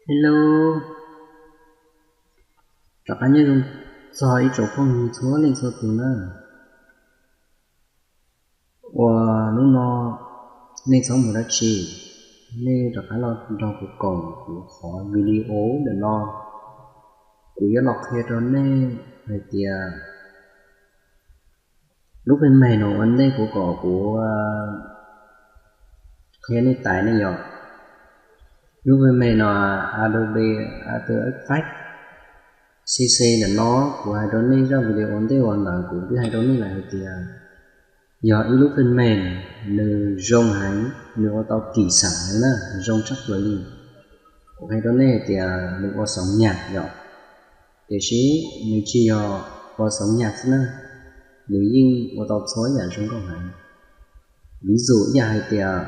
Hello, rov qab nyob zoo txog ib tsoom phooj ywg txhua leej txhua tus na. Ua hnub no nej txhob mus dab tsi, nej rov qab los nrog kuv koom kuv qhov video ntawm no. Kuv yuav los qhia rau nej hais tias lub fwj mem no ua ntej kuv kom kuv qhia nej tais ne yom. Lub fwj mem no Adobe After Effects C C ntawm no, kuv hais rau nej zaj video ua ntej uas ntawd kuv twb hais rau nej lawm hais tias yog ib lub fwj mem, nws zoo heev, nws ua tau kim xam heev na, zoo tshaj plaws li. Kuv hais rau nej hais tias nws ua xoov nyaj yom, tiam sis nws tsis yog ua xoov nyaj xwb na, nws yeej ua tau txhua yam zoo nkauj heev. Ví dụ ib yam hais tias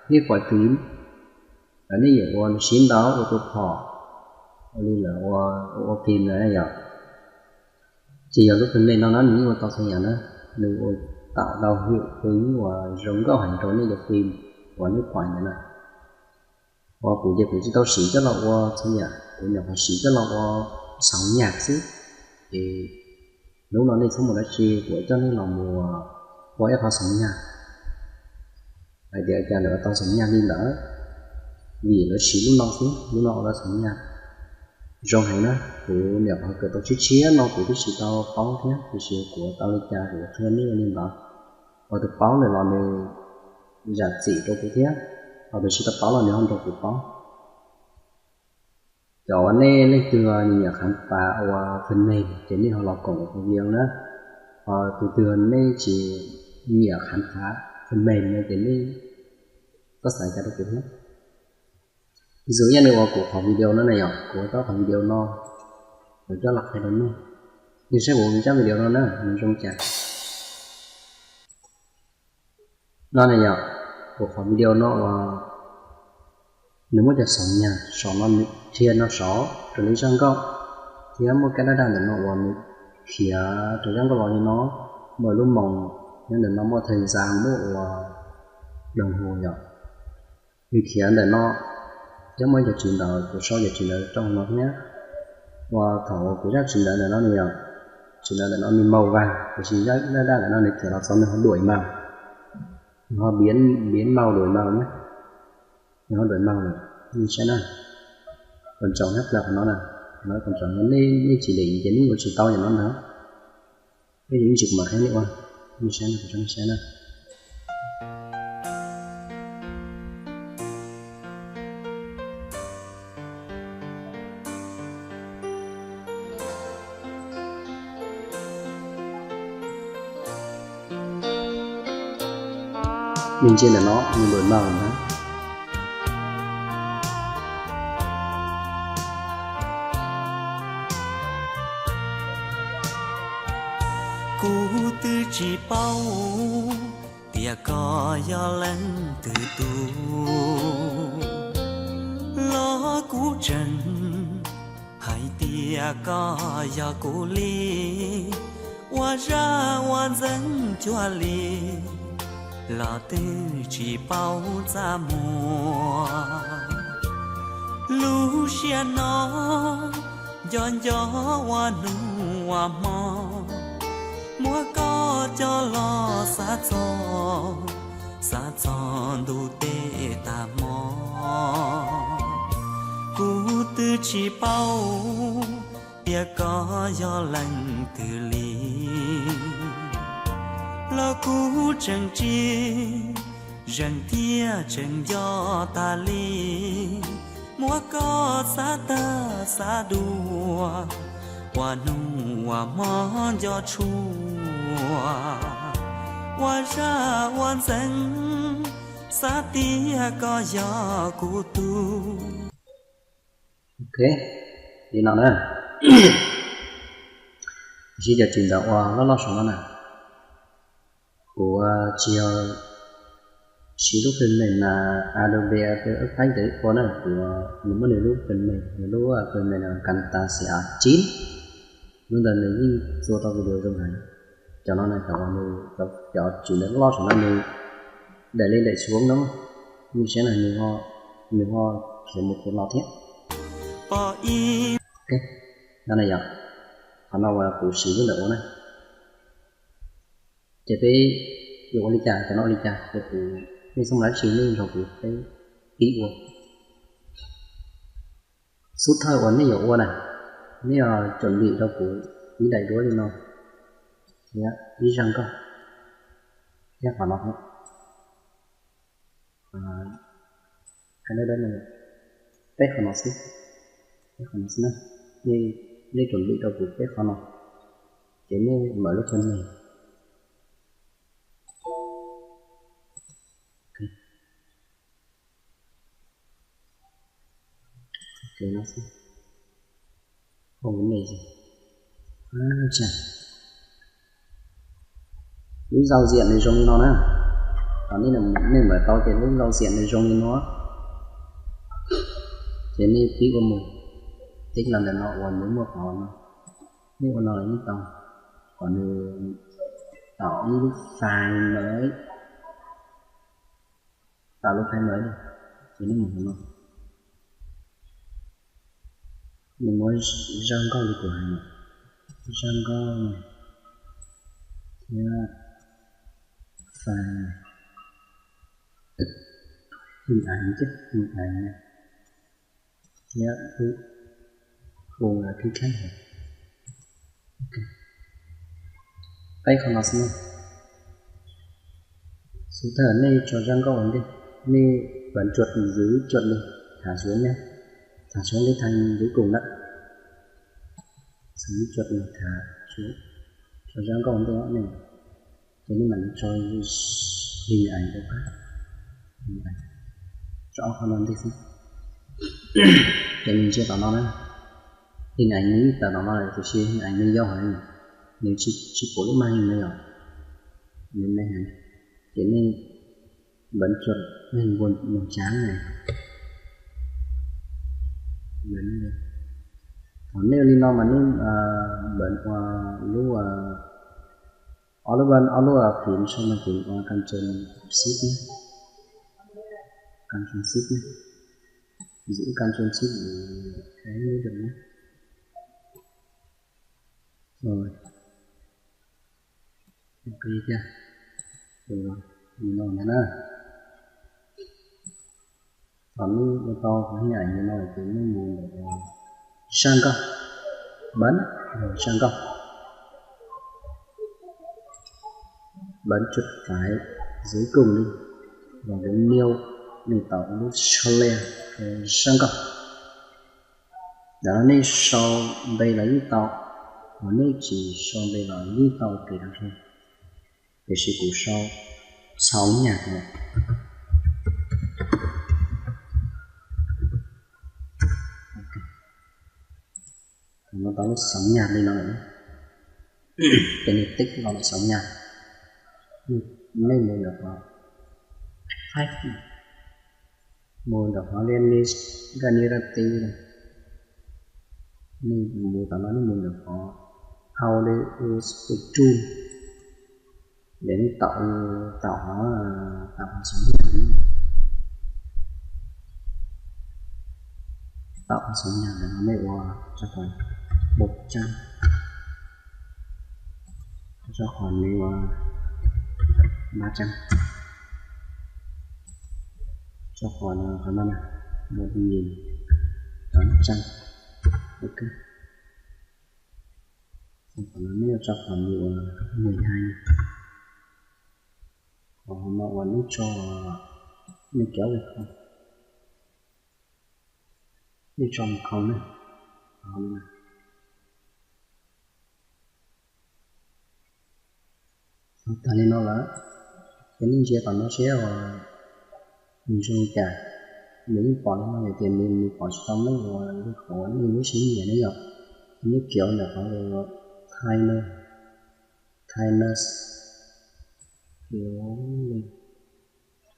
nej pom phim, nej yuav ua siv ntau ua tus phom, ua li lawv ua phim na yom. Ces yog lub fwj mem no na nws yeej ua tau txhua yam na, nws ua tau tau hwm, nws yeej ua zoo nkauj heev rau nej cov phim uas nej pom ntawd na. Uas kuv ces kuv tsis tau siv coj los ua txhua yam, kuv nyuam qhuav siv coj los ua xoov nyaj xwb. Ces hnub no nej txhob mus dab tsi, kuv coj nej los mus ua ib qho xoov nyaj. Hais tias cas lawv ua tau xoov nyaj li ntawd, vim lawv siv lub no xwb, lub no ua tau xoov nyaj zoo heev na. Kuv nyuam qhuav kawm tau tshiab tshiab no kuv twb tsis tau paub thiab, tiam sis kuv ua tau li cas kuv qhia nej ua li ntawd. Ua tus paub lawm los nws zam txim rau kuv thiab, ho tus tsis tau paub los nws ho nrog kuv paub. Cov uas nej leej twg nyiam khám phá ua phần mềm ces nej ho los koom kuv video na. Ho tus twg nej tsis nyiam khám phá phần mềm no ces nej txhob xav cas rau kuv thiab. Ví dụ ib yam li uas kuv qhov video no na yom, kuv ua tau qhov video no, kuv coj los qhia rau nej. Nej saib kuv zaj video no na, nws zoo cas. No na yom, kuv qhov video no uas nws muaj cov xoov nyaj sov no, nws dhia no sov raws li zaj nkauj, thiab muaj kab daj daj ntawm no uas nws khiav raws zaj nkauj los li no, muaj lub moos nyob ntawm no, muaj thời gian, muaj ua đồng hồ yom. Nws khiav ntawm no, thiab muaj ib cov txiv ntawv, kuv sau cov txiv ntawv rau hauv no thiab. Uas thaum kuv zaj txiv ntawv ntawm no nws yom, txiv ntawv ntawm no nws màu vàng, tiam sis zaj daj daj ntawm no nws khiav los txog nws ho đổi màu, nws ho biến màu đổi màu na, nws ho đổi màu lawm. Nej saib na, còn trống thiab plaws qhov no na, qhov no còn trống, nej tsis để ý ces nej ua tsis tau yam no ntag. Peb yuav ib ntsis kuv mam qhia nej ua, nej saib na, kuv tso nej saib na. Nws ntsia ntawm no, nws đổi màu na. Kuv twb tsis paub tias koj yog leej twg tus, los kuv tseem hais tias koj yog kuv li, ua zaj ua ntxeev cuag li los twb tsis paub txaj muag. Lub siab no nco nco ua hnub ua hmo, muab koj coj los xav txog, xav txog ntu tej tag hmo. Kuv twb tsis paub tias koj yog leej twg li, los kuv tseem tsis zeem thiab tseem nco tas li, muab koj xav tag xav dua, ua hnub ua hmo nco tshua, ua zaj ua ntxeev, xav tias koj yog kuv tus. Ok, li no na. Sib cov tsis ntawd ua loj loj saum no na. Kuv tsis yog siv lub phần mềm na, Adobe After Effects ntawd ua na, kuv nws muaj nws lub phần mềm, nws lub phần mềm na Camtasia chín. Lub ntawd nws yeej txua tau video zoo heev. Cov no na, cov uas nws, cov tsis ntawd loj saum no nws đẩy lên đẩy xuống no, nej saib na, nws ho khiav mus khiav los thiab. Ok, no na yog qhov no uas kuv siv lub ntawm ua na. Ces peb yuav ua li cas, cov no ua li cas, ces kuv, nej xub mas dab tsi nej nrog kuv peb pib ua. Xub thawj uas nej yuav ua na, nej yuav cov ntim rau kuv ib daim duab li no, thiab ib zaj nkauj, thiab qhov no thiab. Peb qhov no xwb, peb qhov no xwb na. Nej, nej cov ntim rau kuv peb qhov no, ces nej mam lub qhov no. Lub giao diện nws zoo li no na. Nej mam tau tias lub giao diện nws zoo li no, ces nej pib ua mus, tib los ntawm no uas nws muaj qhov no, nej ua no los yeej tau, kom nws tạo ib lub file mới, tạo lub file mới, ces nej mus no, nws muab zaj nkauj li kuv hais, zaj nkauj thiab file, hình ảnh, hình ảnh, thiab lub khung kib khab. Peb qhov no xwb na. Xub thawj nej tso zaj nkauj ua ntej, nej bấm chuột giữ chuột đi, thả xuống nhé, thả xuống cái thằng cuối cùng đó, giữ chuột đi, thả xuống, tso zaj nkauj ua ntej nej, ces nej mam li tso hình ảnh rau qab, tso ob qhov no ntej xwb. Ces nws ntsia tom no na, hình ảnh nws yeej tawm tom no lawm tiam sis hình ảnh nws yau heev, nws tsis pum lub màn hình no yom, nws me heev. Ces nej bấm chuột lên màn hình màu trắng này. Thaum nej ua li no mas nej bấm ua lub ob lub, ob lub phím sau màn hình ua Ctrl Shift, Ctrl Shift, giữ Ctrl Shift để thấy được nhé. Rồi. Ok thiab. Li no na. Thaum nej ua tau qhov hình ảnh li no ces nej mus ntawm zaj nkauj, bấm vào zaj nkauj, bấm chuột phải, giữ cùng đi, và bấm new, nws tau lub sau le zaj nkauj. Ntawm no nej sau npe los yeej tau, ho nej tsis sau npe los yeej tau, tùy rau nej. Tiam sis kuv sau Xauv Nyas no. Thaum no tau lub Xauv Nyas li no lawm, ces nws tib los lawm Xauv Nyas. Nej mus ntawm qhov, mus ntawm qhov Learning Guide, nej mus tom no, nej mus ntawm qhov Audio Studio, ces nej tau, tau qhov, tau qhov Xauv Nyas, tau qhov Xauv Nyas ntawm no nej ua tso qhov một trăm, tso qhov nws ua ba trăm, tso qhov no, qhov no na, một nghìn tám trăm. Ok. Qhov no nej tso qhov nws ua mười hai, qhov no uas nej tso, nej kéo về không, nej tso một không na. Tag li no lawm, ces nej ntsia tom no seb uas nws zoo li cas. Nws yeej pom li no hais tias nws, nws pom tsis tau nej uas li qhov nej lub siab nyiam ne yom. Nej kiav ntawm qhov thaij no, thaij no, kiav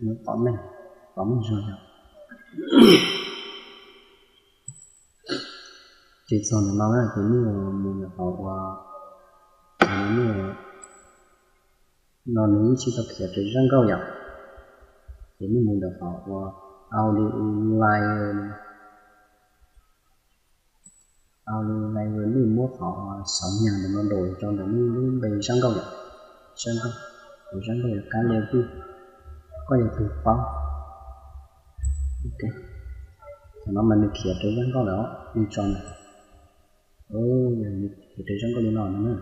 li, pom meej, pom meej zog yom. Ces txog ntawm no na ces nej mus ntawm qhov uas, no nws yeej tsis tau khiav raws zaj nkauj yom. Ces nej mus ntawm qhov uas audio layer no, Layer, nej muab qhov xauv nyag ntawm no ntaus rau ntawm nej lub npe zaj nkauj yom. Zaj nkauj, zaj nkauj yog kab li twg, koj yog tus paub. Ok, thaum no mas nws khiav rau zaj nkauj lawm, nws tso na. Khiav rau zaj nkauj li no no na.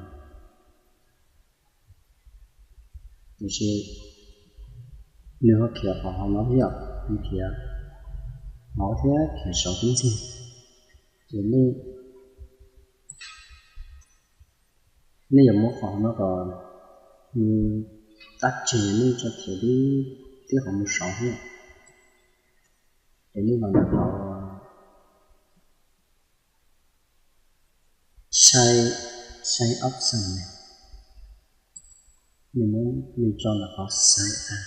Tiam sis nws ho khiav qhov hauv no thiab yom, nws khiav hauv thiab khiav saud tib ntxig. Ces nej, nej yuav muab qhov no kom nws tab tseg, nej tso khiav tib, tib qhov mus saud thiab. Ces nej los ntawm qhov Save, save option, nws muab nws tso ntawm qhov save as,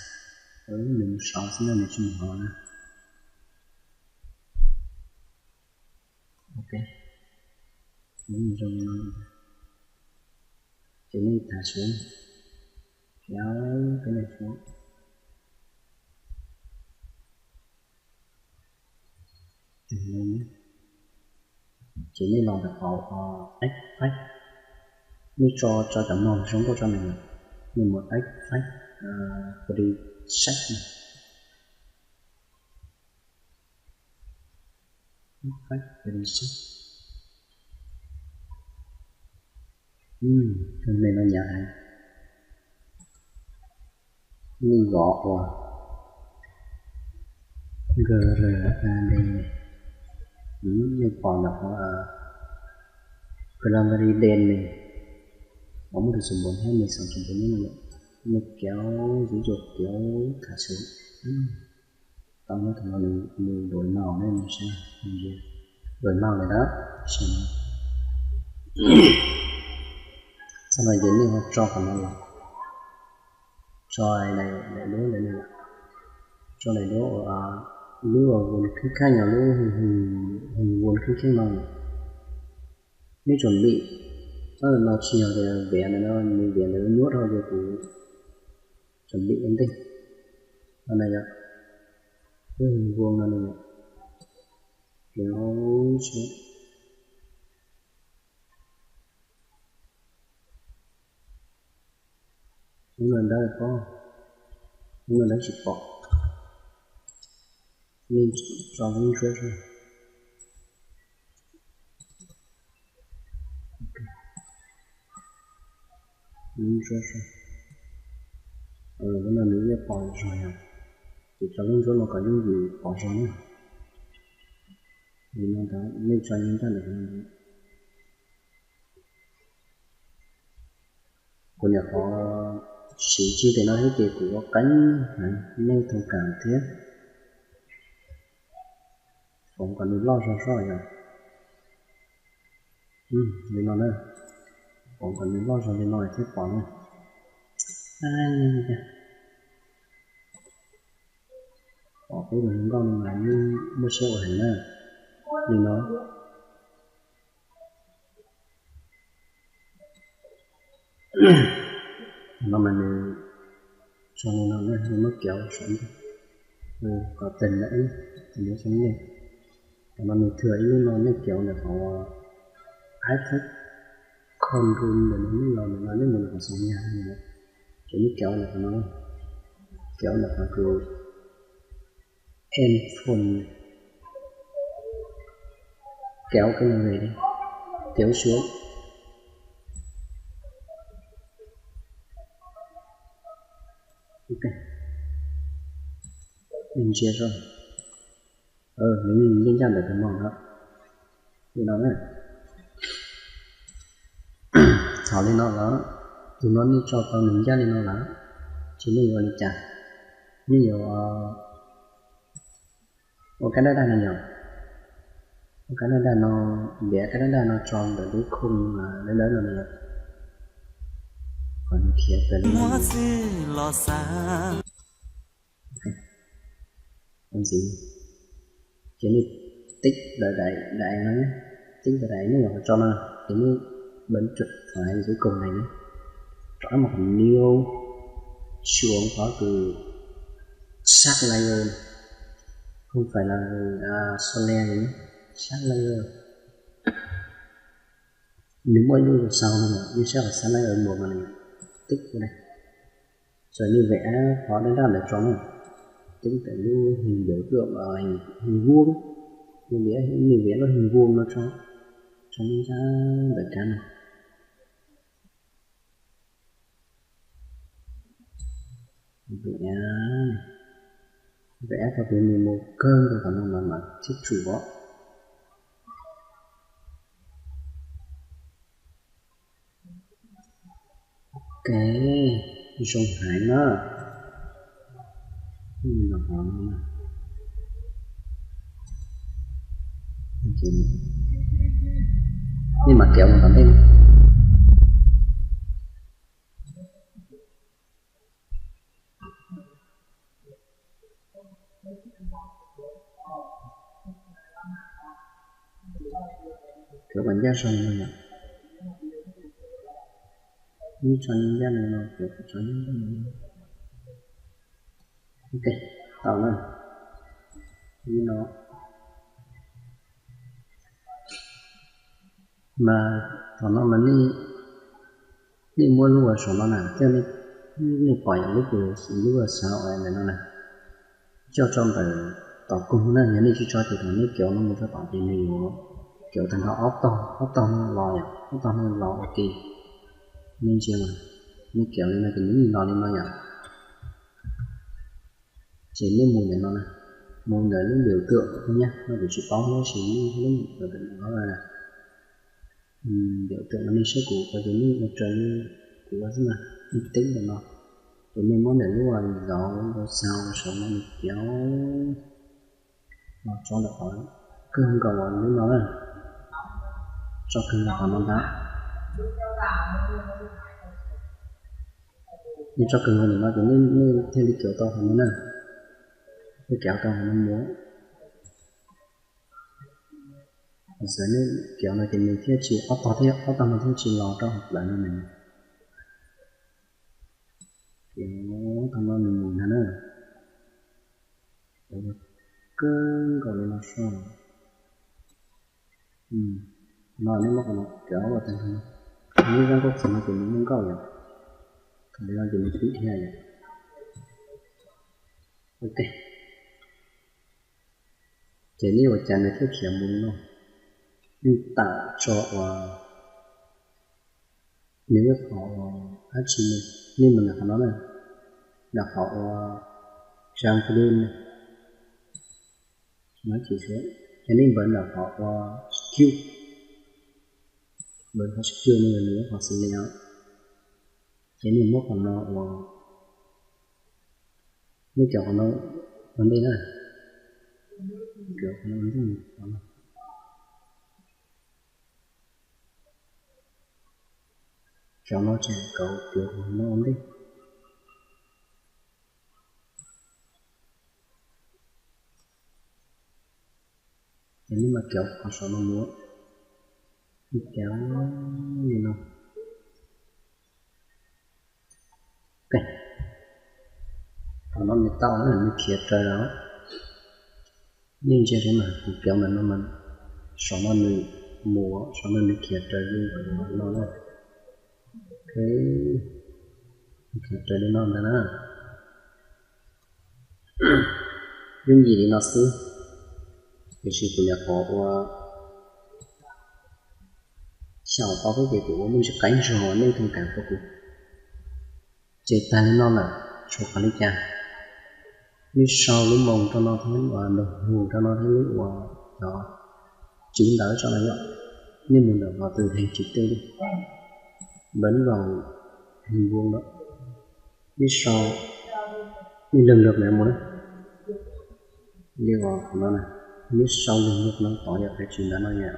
nws mus saud xwb na, nws tsis mus hauv na. Ok, nws zoo li no. Ces nej tham suav, kéo peb no suav. Ces nej los ntawm qhov effect, nej tso, tso cov mos zoo nkauj tso nws, nws mus effect, preset, effect preset. Tus me no nyav heev. Nej zov ua G R A D, nej pom ntawm qhov Gallery Den ne, qhov muaj tus xus npum thiab nws xaus tus npum nyob no lawm. Nej kéo, zuv zuag kéo tham suav. Tau nyob thaum no nws duav no ne, nws saib, nws duav no lawm na. Txog no ces nej ho tso qhov no los, tso daim duab ntawd, tso daim duab uas lub uas vun kheej kheej no, lub hwj vun kheej kheej no. Nej tsom vim, no tsis yog tias viav ntawm no, nws viav ntawm no nyuaj dhau ces kuv tsom vim ua ntej. No na yom, lub hwj vun no na yom, ces lub no dawb pob, lub no dawb tsis pom. Nej tso lub ntsuab soj, lub ntsuab soj, lub no nws yeej pom zog yom, ces tso lub ntsuab no kom yooj yim pom zog na. Li no ntawd nej tso nyob ncaj ntawm no ntawd. Kuv nyuam qhuav siv tseg tes no thiab ces kuv ua qeeb heev, nej thông cảm thiab. Foom kom nws loj zog soj yom. Li no na, foom kom nws loj zog li no thiaj pom na. Pom peb tus hluas nkauj no mas yeej muaj siab ua heev na. Li no, no mas nws tso li no na, nws muab kiav saum ntej kom tes na, tes na saum ntej. Tam no nws thwm ib lub no, nej kiav ntawm qhov effect control ntawm no, nej los ntawm no nej mus ntawm qhov xaus nyag no, ces nej kiav ntawm qhov no, kiav ntawm qhov kws Enphone, kéo cái này về đi, kéo xuống. Ok, ntsia saib, nws yeej ncaj ntawm tus no lawm. Li no na, thaum li no lawm, tus no nej tso tau nws ncaj li no lawm, ces nej yuav ua li cas? Nej yuav ua kab daj daj no yom, ua kab daj daj no, ntiav kab daj daj no tso ntawm lub khooj dawb dawb no yom, kom nws khiav raws li no. Ntxiv, ces nej tích vào đại đại no, tích vào đại, nej yuav tso no, ces nej bấm chuột phải dưới cùng này nhé, rov qab mus qhov new, xuống qhov kws sharp layer, không phải là, à, soft layer nhé, sharp layer. Nws muaj ib lub xau no, nej saib qhov xab laib mus no, tib no, txawm nej vem qhov daj daj ntawd tso na, tib tawm lub hình biểu tượng, hình vuông, nej vem lub hình vuông no tso, tso nyob ntawm kab no. Vem, vem tau tus nws mus kawg nkaus qhov no mas mam thib tsum os. Ok, zoo heev na. Nej mam kéo mus tom ntej. Cov uas ncaj zoo no yom, ib tso ncaj no no, cov tso ncaj no. Ok, tau na. Ib no mas thaum no mas nej muab lub uas saum no na thiab, nej pom yom, lub, lub uas xav ua ntawm no na, coj tso ntawm tom koog na, yog nej tsis tso ces thaum nej kéo no mus rau tom ces nws yuav kéo tag nrho ob tog, ob tog no los yom, ob tog no los ua ke. Nej ntsia mas, nej kéo li no ces nws yeej los li no yom. Ces nej mus ntawm no na, mus ntawm lub biểu tượng no nyab, no kuv tsis paub tab sis nej lub biểu tượng no na. Biểu tượng no nej saib kuv ua ces nej ua raws li kuv ua xwb na, nej teb ntawm no. Ces nej muab ntawm lub zauv rau xaus saum no nws kéo los tso ntawm qhov kawg nkaus lub no na, tso kawg nkaus qhov no ntag. Nej tso kawg nkaus ntawm no ces nej thiaj li kéo tau qhov no na, thiaj kéo tau qhov no mus. Txawm nej kéo no ces nws thiaj tsis, ob tog thiab, ob tog no thiaj tsis los rau hauv plawv no na. Ces thaum no nws mus ntag na, kawg nkaus li no soj. No nej muab qhov no kéo ua tag nrho, nej zaj nkauj txiv no ces nws muaj nkauj yom, thaum li no ces nws pib dhia yom. Ok, ces nej ua cas nws thiaj khiav mus li no, nej tawm tso ua nws ib qhov ua dab tsi, nej mus ntawm qhov no na, ntawm qhov ua trang blue no, ces nej npawv ntawm qhov ua skill, npawv qhov skill no nws ib qhov xws li no, ces nej muab qhov no ua, nej cov qhov no ua ntej na, cov qhov no ua ntej, cov no ces kauv cov qhov no ua ntej. Ces nej mam kauv qhov saum no mus, nej kauv li no. Thaum no nws tau, nws khiav raws lawm. Nej ntsia saib mas kuv kauv ntawm no mas saum no nws mus, saum no nws khiav raws li no na. Khiav raws li no ntag na. Yooj yim li no xwb, tiam sis kuv nyuam qhuav ua xyaum tau thiab ces kuv ua muaj ntsis qaib ntsog, nej thông cảm rau kuv. Ces tag li no lawm, tshuav qhov li cas, nej sau lub moos rau no thiab, npawg hu rau no thiab, lub uas cov chữ ntawv tso no yom, nej mus ntawm qhov từ hành trình tên đi, bấm vào hình vuông đó, nej sau, nej lần lượt mus na, li uas qhov no na, nej sau lần lượt no tod yom, cái chữ ntawv no yom,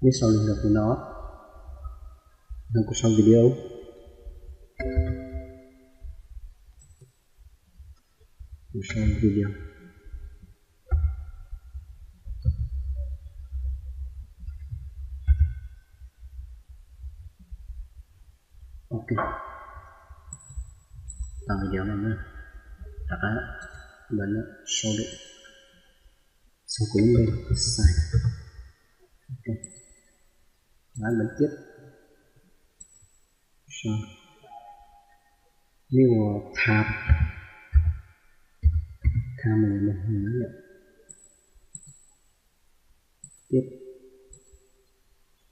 nej sau lần lượt li no, no kuv sau video, kuv sau video. Ok, tau video no na, rov qab ntawm no sau lawm, sau kuv lub npe xais. Ok. Lá npawv tiab. Sau, nej ua tham, tham tiab,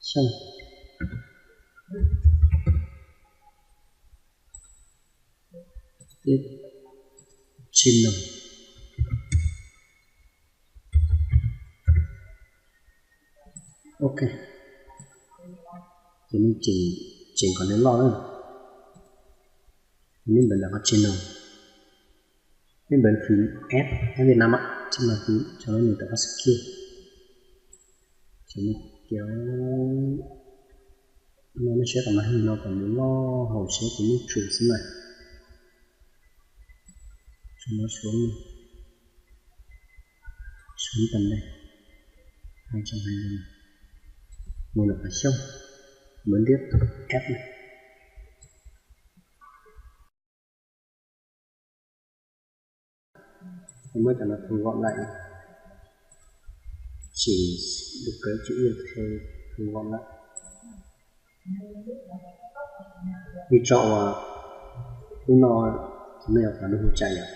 xyoo, tiab, channel. Ok, ces nej tseem, tseem kom nws loj na. Ces nej npawv ntawm qhov channel, nej npawv phím F, F Việt Nam á, ces mas phím sau nws rau qhov skill. Ces nej kéo no, nej saib kom mas li no kom nws loj hauv seb ces nej tsum xwb mas. Sau no xuống, xuống tầm đây, hai trăm hai mươi, mus ntawm qhov xyoo, npawv ntiab F này. Muab cov no thu gọn lại, chỉ được cái chữ Việt thôi, thu gọn lại. Li tso uas lub no, nej yog qhov nws hu tsaim yom,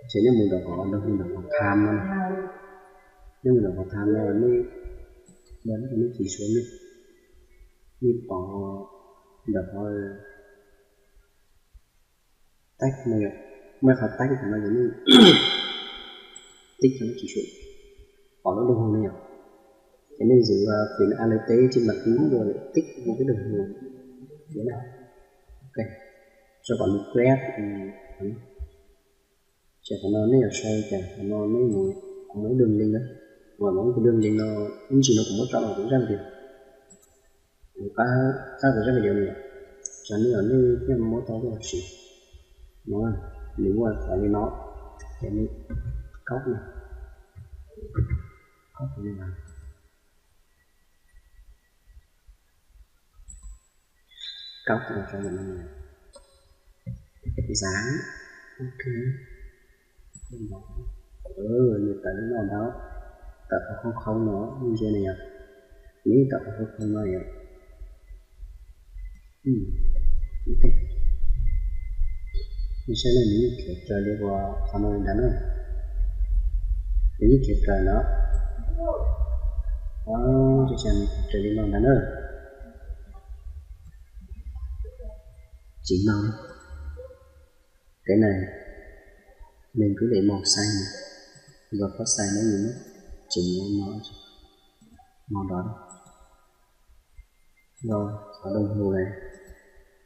ces nej mus ntawm qhov nws hu ntawm qhov tham no, nej mus ntawm qhov tham no, nej, nej kis suav nej, nej pom ntawm qhov text no yom, muaj qhov text no ces nej tib cho nej kis suav, pom lub ntu hu no yom, ces nej zwm phím A lawv teb ces mas tib dua lawm tib ua peb lub hu. Ok, sau kom nws grab. Ces qhov no nej yuav sau cas, qhov no nej mus, kuv muaj ib đường link na, uas muaj ib đường link no, ib ntsis no kuv muab tso los kuv zaj video, kuv pab txhawb kuv zaj video no, tsam nej yog nej thiaj muab tau lub hauv siv no, nws muaj qhov li no, ces nej copy, copy li no, copy los rau ntawm no, dán, ok. Nws tawm li no ntag, tawm qhov khau khau no, ntsia na yom, nws tawm qhov khau khau no yom. Ok, nej saib na, nws yeej khiav raws li uas qhov no li ntawd na, nws yeej khiav raws no, o, nws khiav raws li no ntawd na. Tsis no, cái này mình cứ để màu xanh, rồi có xài nó gì nữa, chỉnh màu, màu đó, rồi có đồng hồ này,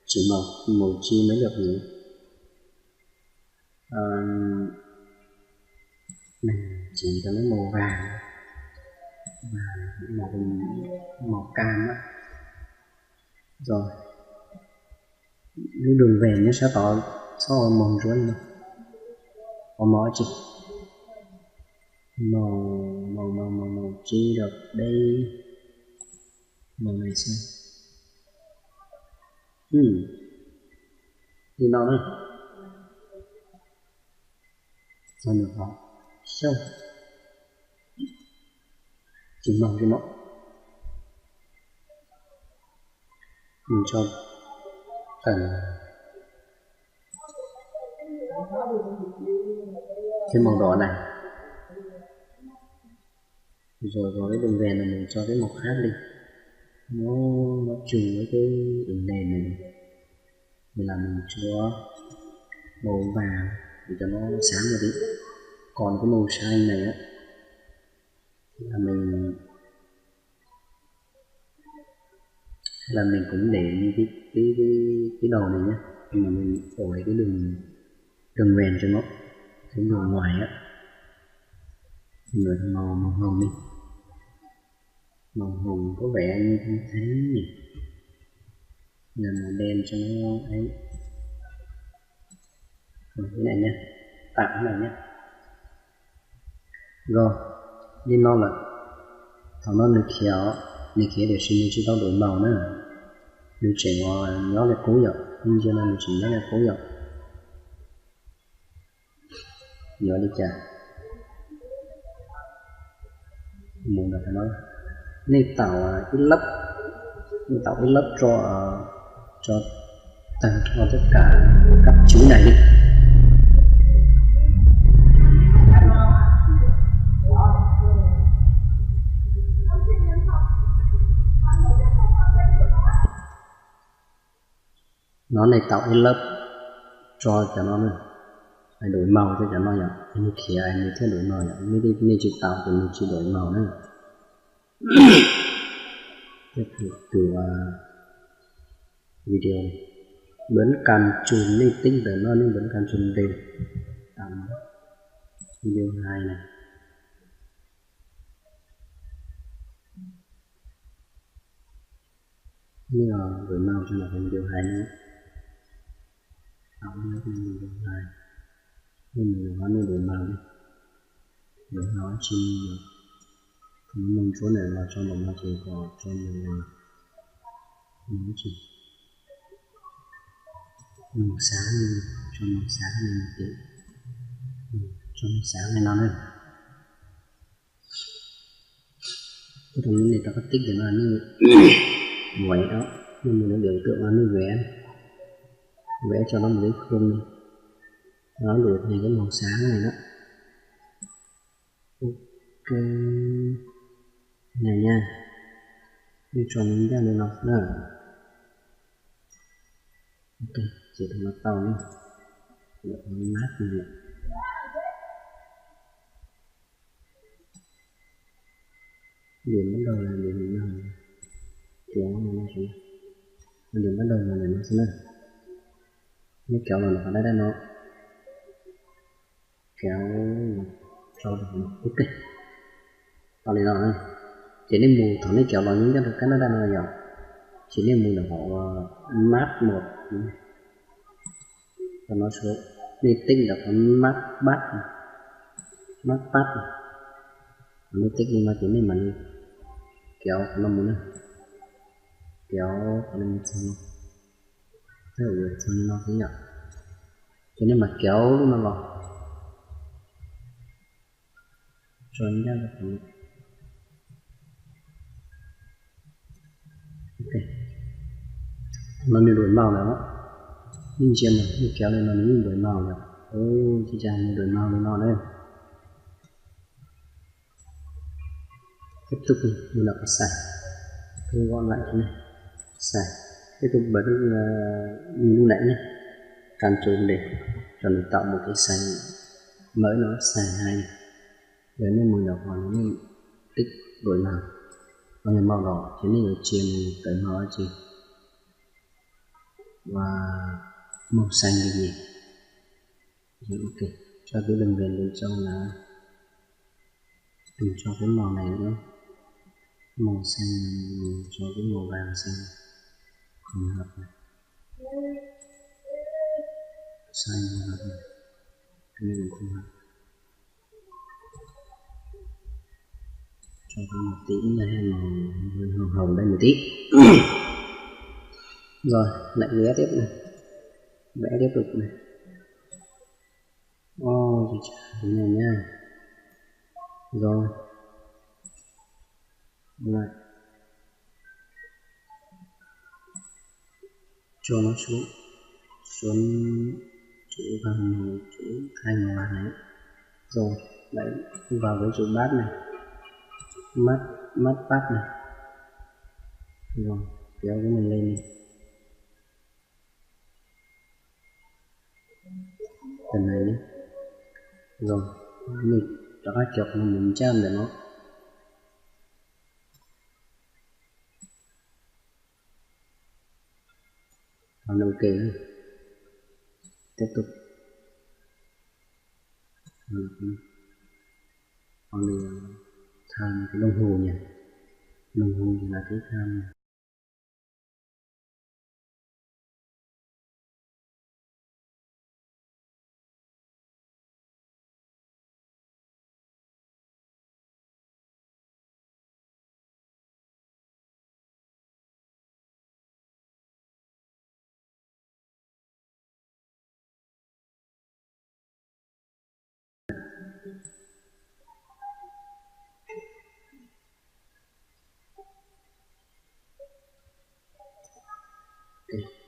chỉnh màu, màu chi mới được nhỉ? Ờm, mình chỉnh cho nó màu vàng, vàng, màu, màu cam á. Rồi, lub đường về nyob sab tod, txhob ua màu nruab no, ua màu dab tsi? Màu, màu, màu, màu, màu chi được đây, màu này xem. Ừ, li no na. Sau nws qhov xyoo, tsis mloog li no. Nws tso tawm cái màu đỏ này. Rồi vào cái đường về là mình cho cái màu khác đi. Nó, nó trùng với cái đường nền này. Vậy là mình cho màu vàng để cho nó sáng một tí. Còn cái màu xanh này á, là mình, hay là mình cũng để như cái, cái, cái, cái đầu này nhé. Nhưng mà mình đổi cái đường, đường viền cho nó, cái đường ngoài á. Mình đổi màu, màu hồng đi. Màu hồng có vẻ như không thấy nhỉ. Là màu đen cho nó ấy. Rồi, cái này nhé. Tạo cái này nhé. Rồi, li no lawm. Thaum no nws khiav, nws khiav tiam sis nws tsis tau đổi màu na. Nws tseem nyob li qub yom, ib ntsis no nws tseem nyob li qub yom. Yuav li cas? Mus ntawm no, nej tạo ib lớp Tạo ib lớp cho, cho tag nrho tất cả các chữ này đi. Nó này tạo ib lớp cho cov no na. Hais đổi màu cho cov no yom, nws khiav nws thiaj đổi màu yom, nej tsis tạo thì nws tsis đổi màu na. Tiếp tục từ, à, video này. Bấm Ctrl, nej tích ntawm no nej bấm Ctrl D. Tạo video hai này. Nws đổi màu cho nó thành video hai nữa. Tạo video hai. Nên mình nói nên đổi màu đi. Đổi màu trên, nó mông chỗ này là cho nó màu chỉ có cho mình là màu chỉ màu sáng này, cho màu sáng này một tí. Ừ, cho màu sáng này nó lên. Cái trong này ta có tích thì nó là như vẽ đó. Nhưng mà nó biểu tượng là như vẽ. Vẽ cho nó một cái khuôn đi. Nó đổi thành cái màu sáng này đó. Ok. Này nha. Tôi cho nó ra đây nó nữa. Ok, chỉ cho nó to nhé. Để nó mát như vậy. Điểm bắt đầu là điểm này. Kéo này nó xuống. Điểm bắt đầu là điểm nó xuống đây. Nó kéo vào nó ở đây đây nó. Kéo vào cho được nó. Ok. Tau li no. Ces nej mus thaum nej kéo los nyob rau kab nab daj no yom, ces nej mus ntawm qhov map một, tau no, nej tích ntawm qhov map bắt, map bắt, nej tích li no ces nej mam li kéo qhov no mus na, kéo qhov no mus txog no, txog li no xwb yom, ces nej mam kéo lub no los. Tso ncaj rau qhov no. Ok. No nws đổi màu lawm. Nej ntsia mas, nej kéo li no nws yeej đổi màu lawm. Ua cas nws đổi màu li no na. Tiếp tục, mình đọc xài. Tôi gọi lại thế này. Xài. Tiếp tục bật, ờ, như lúc nãy nhé. Ctrl D cho mình tạo một cái xài mới nữa, xài hai. Giờ nếu mình đọc vào nó tích đổi màu. Còn màu đỏ thì nên là chia mình tới màu gì. Và màu xanh là gì? Rồi, ok. Cho cái đường viền bên trong là mình cho cái màu này nữa. Màu xanh này mình cho cái màu vàng xanh. Không hợp này. Xanh không hợp này. Cái này mình không hợp. Cho cái một tí nha, hay màu hơi hồng hồng đây một tí. Rồi, lại vẽ tiếp này. Vẽ tiếp tục này. Ô, chà, chà, thế này nha. Rồi. Lại. Cho nó xuống. Xuống chỗ vàng màu, chỗ hai màu vàng này. Rồi, lại vào cái chỗ bát này. Mắt, mắt bát này. Rồi, kéo cái này lên này. Tầm này nhé. Rồi, mình cho các chọc nó mình chạm để nó. Còn ok nữa. Tiếp tục. Còn là cái time, cái đồng hồ nhỉ. Đồng hồ thì là cái time.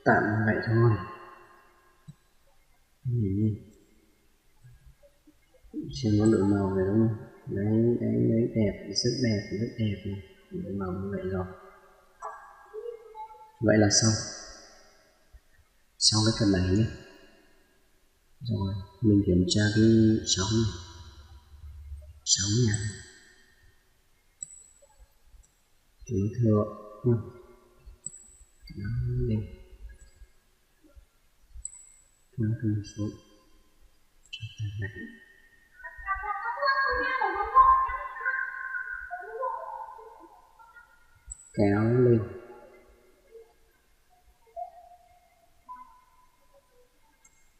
Tạm như vậy thôi. Xem có đủ màu này đúng không? Đấy, đấy, đấy, đẹp, rất đẹp, rất đẹp này. Đủ màu như vậy rồi. Vậy là xong. Xong cái phần này nhé. Rồi, mình kiểm tra cái sóng này. Sóng nha. Kiểm thử. Đó, đây. Nó cần số. Kéo lên.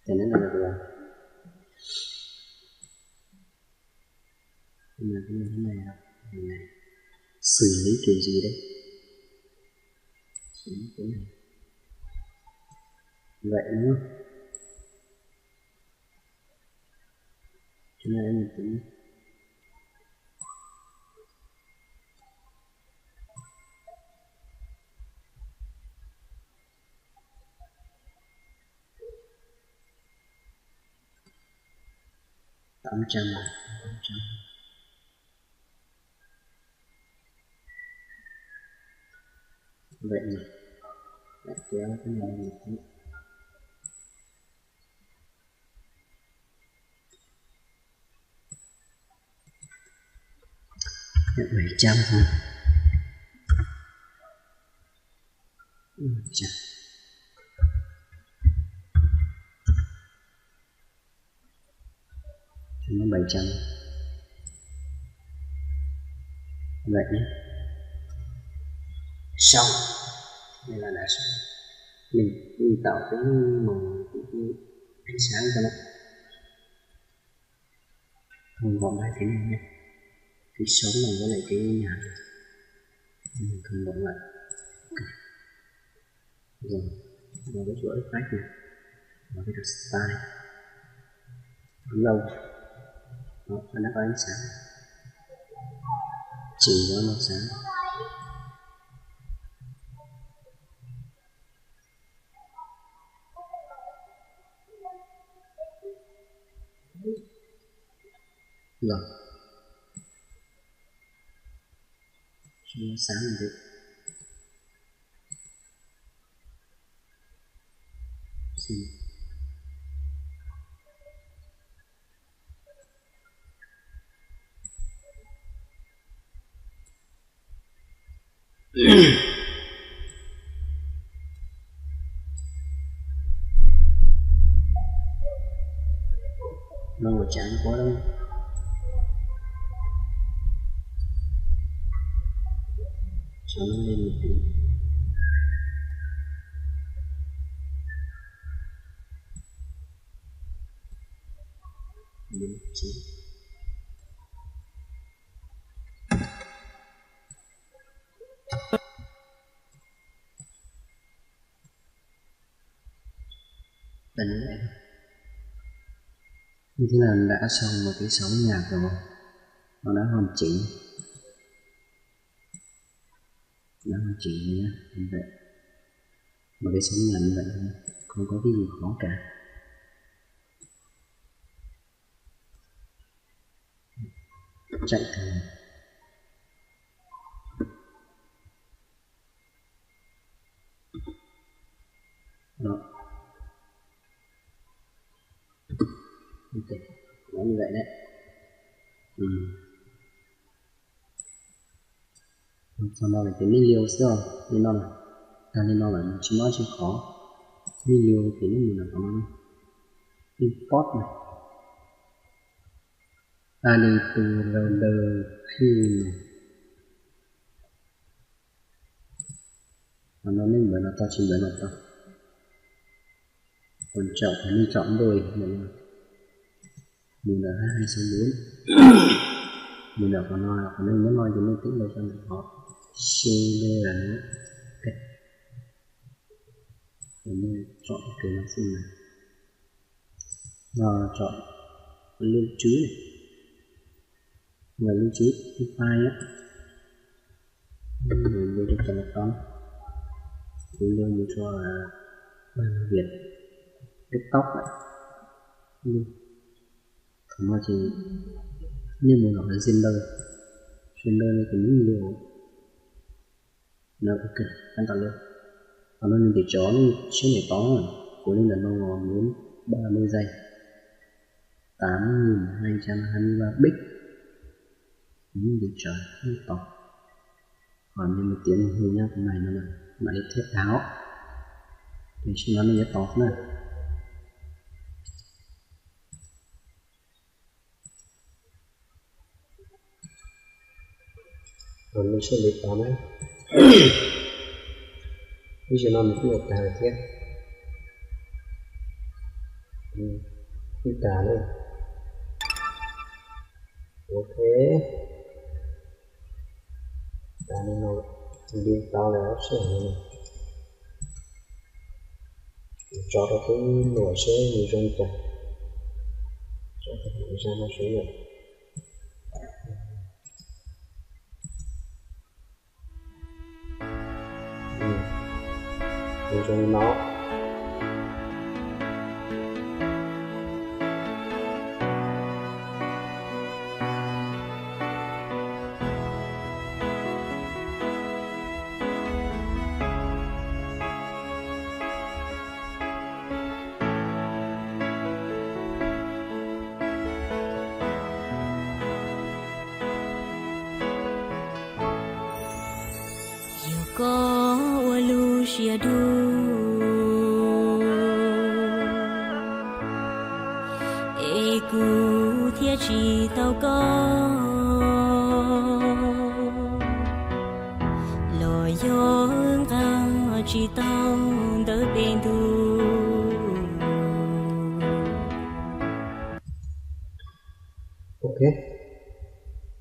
Thì nó là được rồi. Nhưng mà cái này thế này là mình này xử lý kiểu gì đấy? Xử lý kiểu này. Vậy đúng không? Chúng ta mình tính tám trăm, tám trăm. Vậy nhỉ? Lại kéo cái này lên một tí. Bảy trăm thôi. Ui, chà. Cho nó bảy trăm. Vậy nhé. Xong. Đây là đã xong. Mình, mình tạo cái màu, cái, cái ánh sáng cho nó. Không gọn hai cái này nhé. Cái sống này với lại cái nhà này. Mình không gọn lại. Ok. Rồi, vào cái chuỗi effect này. Vào cái style. Lâu. Đó, nó đã có ánh sáng. Chỉnh cho nó sáng. Rồi. Cho nó sáng một tí. Xin. Nó màu trắng quá đúng không? Cho nó lên một tí. Bốn chín. Như thế là đã xong một cái sóng nhạc rồi. Nó đã hoàn chỉnh. Nó hoàn chỉnh rồi nhé. Như vậy. Một cái sóng nhạc như vậy thôi. Không có cái gì khó cả. Chạy thử. Đó. Ok. Nó như vậy đấy. Ừ. Sau no ces nej liu xwb os, li no lawm, tag li no lawm tsis muaj tsis qhov. Nej liu ces nej mus nram qhov no, import na, add to loader view na. Qhov no nej npawb no tau tsis npawb no tau. Quan trọng là nên chọn đôi, mus ntawm hai hai sáu bốn. Mus ntawm qhov no, qhov no nyob no ces nej twb npawb rau ntawm qhov C D là nó. Ok. Rồi nên chọn cái nó xem này. Nó chọn lưu trữ này. Là lưu trữ cái file á. Rồi vô trong đó. Kuv live mus rau Viet TikTok lawm. Thaum no ces nej mus los Zalo, Zalo no ces nej live. Ok, tau li. Thaum no nws tias tsov nej siab nws tod, kuv li ntawm no bốn ba mươi giây, tám nghìn hai trăm hai mươi ba bit. Nws tias tsov nej tod. Ho nws tias nws hu nyob kuv maj no, mam li thiab tau. Tam sim no nej yuav tod na. Los nej seb li tod na. Ib zaug no nws twb yuav tag thiab. Twb tag lawm. Ok. Tag li no, li tau lawm ob sij hawm no. Tso rau tub nuam seb nws zoo li cas. Tso rau hauv zaj no seb yom. Nws zoo li no. Yog koj ua lub siab dub, es kuv thiaj tsis tau koj, los yog nqa tsis tau ntawv pem ntuj. Ok,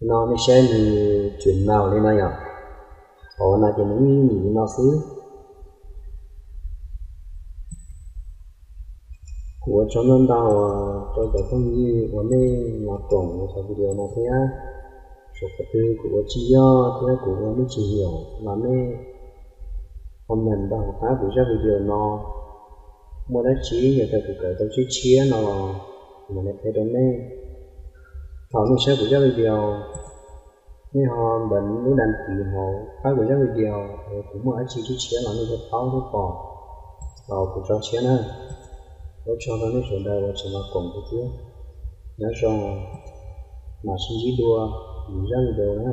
no nej saib nws tseem mlaus li no yom. Hauv no ces nws ib nyuag li no xwb. Kuv ua tsaug ntau ntau rau cov phooj ywg uas nej los koom ua cov video no thiab. Txawm qhov twg kuv ua tsis yog thiab kuv ua nej tsis nyiam los nej comment npaj hauv qab kuv zaj video no. Muaj dab tsi yog tias kuv kawm tau tshiab tshiab no los kuv mam li qhia rau nej. Thaum nej saib kuv zaj video, nej ho npaj lub đăng ký hauv qab kuv zaj video, kuv muaj dab tsi tshiab tshiab los nej thiaj paub thiaj pom los kuv tso tshiab na. Ua tsaug rau nej sawv daws uas tseem los koom kuv thiab. Nyob zoo, mam sib ntsib dua lwm zaj video na.